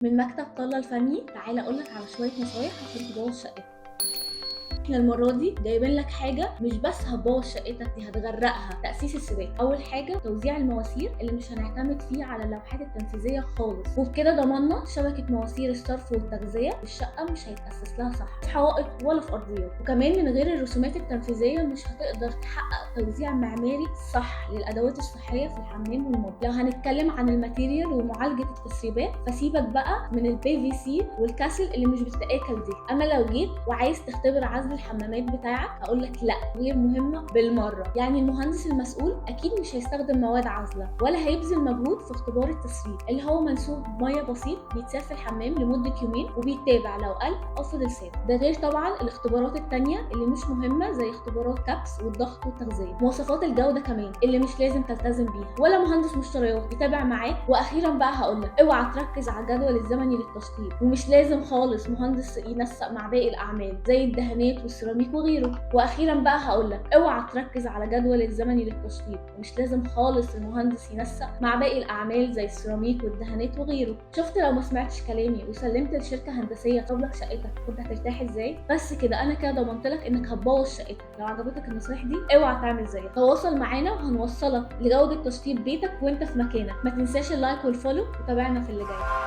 من مكتب طلة الفني، تعالى اقولك على شوية نصايح عشان تبوظ شقتك. احنا المرة دي جايبين لك حاجة مش بس هتبوظ شقتك، دي هتغرقها. تأسيس السباكة. أول حاجة توزيع المواسير اللي مش هنعتمد فيه على اللوحات التنفيذية خالص، وبكده ضمننا شبكة مواسير الصرف والتغذية الشقة مش هيتأسس لها صح في حوائط ولا في أرضيات. وكمان من غير الرسومات التنفيذية مش هتقدر تحقق توزيع معماري صح للأدوات الصحية في الحمام والمطبخ. لو هنتكلم عن ال material ومعالجة التسريبات فسيبك بقى من ال PVC والكاسل اللي مش بتتآكل دي. أما لو جيت وعايز تختبر عزل الحمامات بتاعك هقول لك لا، غير مهمة بالمرة. يعني المهندس المسؤول اكيد مش هيستخدم مواد عازله ولا هيبذل مجهود في اختبار التسريب اللي هو منسوب مية بسيط بيتساب في الحمام لمدة يومين وبيتابع لو قل او فضل ثابت. ده غير طبعا الاختبارات التانية اللي مش مهمة زي اختبارات كبس والضغط والتغذيه. مواصفات الجودة كمان اللي مش لازم تلتزم بيها ولا مهندس مشتريات يتابع معاك. واخيرا بقى هقول لك اوعى تركز على الجدول الزمني للتشطيب، ومش لازم خالص مهندس ينسق مع باقي الاعمال زي الدهانات والسيراميك وغيره. واخيرا بقى هقول لك اوعى تركز على جدول الزمني للتشطيب، ومش لازم خالص المهندس ينسق مع باقي الاعمال زي السيراميك والدهانات وغيره. شفت لو ما سمعتش كلامي وسلمت لشركة هندسية طب لك شقتك كنت هترتاح ازاي؟ بس كده انا كده ضمنت لك انك هتبوظ شقتك. لو عجبتك النصايح دي اوعى تعمل زيي، تواصل معانا وهنوصلك لجوده تشطيب بيتك وانت في مكانك. ما تنساش ال like وال follow وتابعنا في اللي جاي.